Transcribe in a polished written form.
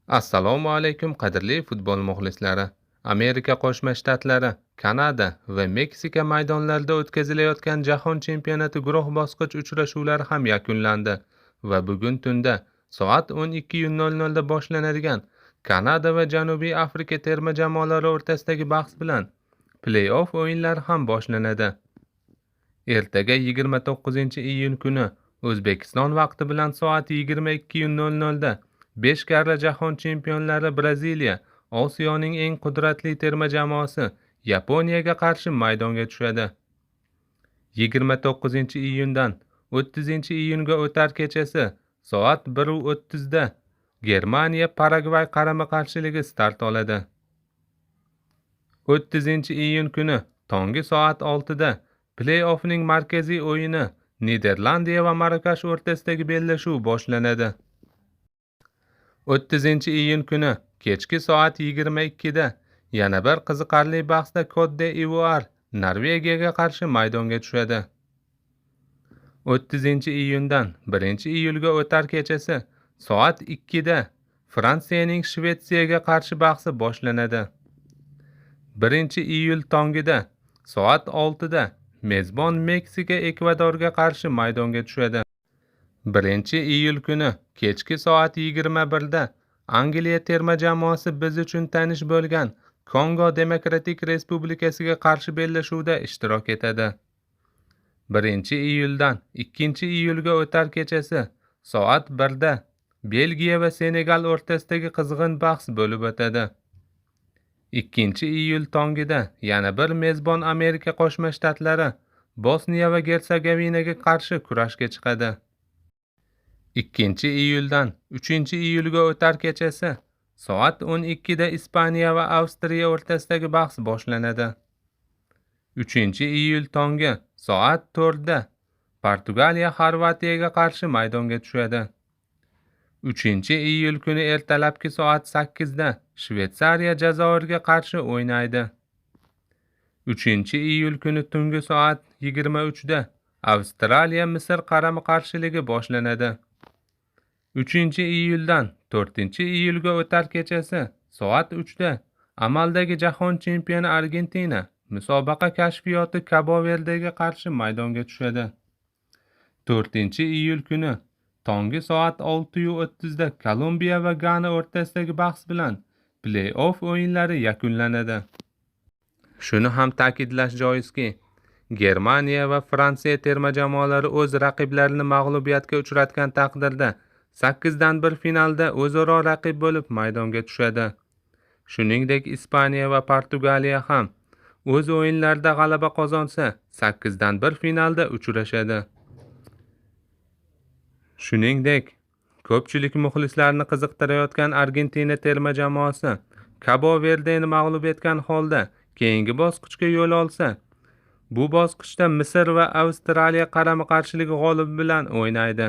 Assalomu alaykum, qadrli futbol muxlislari. Amerika Qo'shma Shtatlari, Kanada va Meksika maydonlarida o'tkazilayotgan Jahon chempionati guruh bosqich uchrashuvlari ham yakunlandi va bugun tunda soat 12:00 da boshlanadigan Kanada va Janubiy Afrika terma jamoalari o'rtasidagi bahs bilan play-off o'yinlari ham boshlanadi. Ertaga 29-iyun kuni O'zbekiston vaqti bilan soat 22:00 da 5 karra jahon chempionlari Braziliya Osiyoning eng qudratli terma jamoasi Yaponiyaga qarshi maydonga tushadi. 29-iyundan 30-iyunga o'tar kechasi soat 1:30 da Germaniya Paragvay qarama-qarshiligi start oladi. 30-iyun kuni tongi soat 6 da play-offning markaziy o'yini Niderlandiya va Marokash o'rtasidagi bellashuv boshlanadi. 30-iyun kuni kechki soat 22 da yana bir qiziqarli bahsda Kot-d'-Ivuar Norvegiyaga qarshi maydonga tushadi. 30-iyundan 1-iyulga o'tar kechasi soat 2 da Fransiyaning Shvetsiyaga qarshi bahsi boshlanadi. 1-iyul tongida soat 6 da mezbon Meksika Ekvadorga qarshi maydonga tushadi. 1-iyul kuni kechki soat 21 da Angliya terma jamoasi biz uchun tanish bo'lgan Kongo Demokratik Respublikasiga qarshi bellashuvda ishtirok etadi. 1-iyuldan 2-iyulga o'tar kechasi soat 1 da Belgiya va Senegal o'rtasidagi qizg'in bahs bo'lib o'tadi. 2-iyul tongida yana bir mezbon Amerika Qo'shma Shtatlari Bosniya va Gersegovinaga qarshi kurashga chiqadi. 2-iyuldan 3-iyulga o'tar kechasi soat 12 da Ispaniya va Avstriya o'rtasidagi bahs boshlanadi. 3-iyul tongi soat 4 da Portugaliya Xorvatiyaga qarshi maydonga tushadi. 3-iyul kuni ertalabki soat 8 da Shvetsariya Jazoirga qarshi o'ynaydi. 3-iyul kuni tungi soat 23 da Avstraliya Misr qarama-qarshiligi boshlanadi. 3-iyuldan 4-iyulga o'tar kechasi soat 3 da amaldagi jahon chempioni Argentina musobaqa kashfiyoti Kabo-Verdega qarshi maydonga tushadi. 4-iyul kuni tongi soat 6:30 da Kolumbiya va Gana o'rtasidagi bahs bilan play-off o'yinlari yakunlanadi. Shuni ham ta'kidlash joizki, Germaniya va Fransiya terma jamoalari o'z raqiblarini mag'lubiyatga uchratgan taqdirda 8-1 finalda o'zaro raqib bo'lib maydonga tushadi. Shuningdek, Ispaniya va Portugaliya ham o'z o'yinlarida g'alaba qozonsa, 8-1 finalda uchrashadi. Shuningdek, ko'pchilik muxlislarni qiziqtirayotgan Argentina terma jamoasi Kabo-Verdeni mag'lub etgan holda keyingi bosqichga yo'l olsa, bu bosqichda Misr va Avstraliya qarama-qarshiligi g'olibi bilan o'ynaydi.